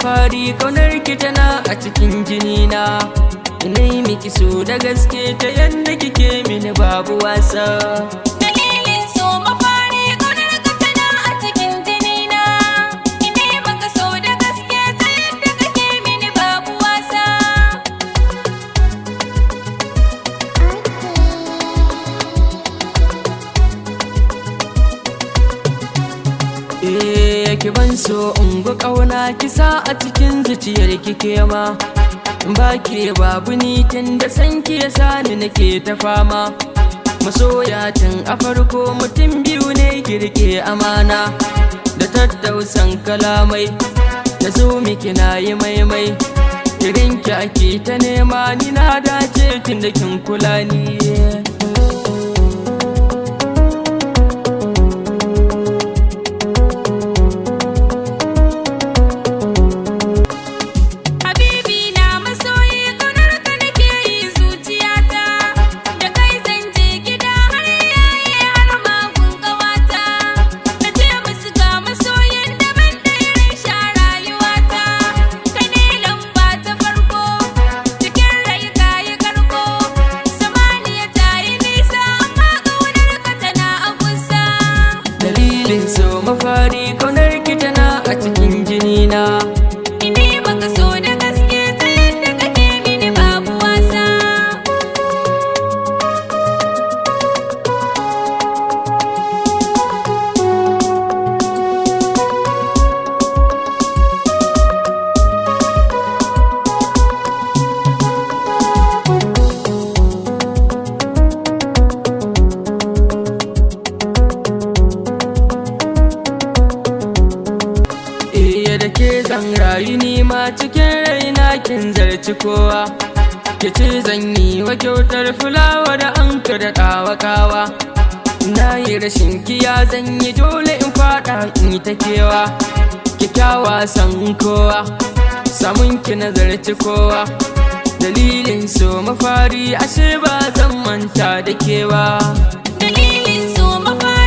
mafari, kaunar ki tana a cikin jini na. Ina yi miki so da gaske, ta yanda kike mini babu wasa. Dalilin so mafari, ƙaunar ka tana a cikin jinina. Ina maka so da gaske, ta yadda kake mini babu wasa. Eh, ki ban so in ga kauna kisa a cikin zuciyar ki ke ma. Ba ke babu ni, tun da san ki yasa ni nake ta fama. Masoya tun a farko mutum biyu ne, kirke amana da tattausan kalamai. Da zo miki na yi maimai, irin ki ake ta nema, ni na dace tun da kin kula ni. Habibi na masoyi, ƙaunar ka nake yi zuciyata. Da kai zan je gida har yaye har magun ƙawata. Na ce musu ga masoyin daban da irin sha rayuwata. Kai ne lamba ta farko cikin rai, ka yi karko. Samaniya ta yi nisa, amma ƙaunar ka tana a kusa. Dalilin so mafari, kaunar ki tana a cikin jini na. Ina maka so da gaske, ta yadda kake mini babu wasa. Iya, da ke zan rayu ni ma, cikin raina kin zarci kowa. Ke ce zan yi wa kyautar fulawa da an ka daɗawa kawa. Na yi rashin kiya zan yi, dole in faɗa in yi ta kewa. Kyakkyawa san kowa, samun ki nazarci kowa. Dalilin so mafari, ashe ba zan manta da kewa. Dalilin so mafari.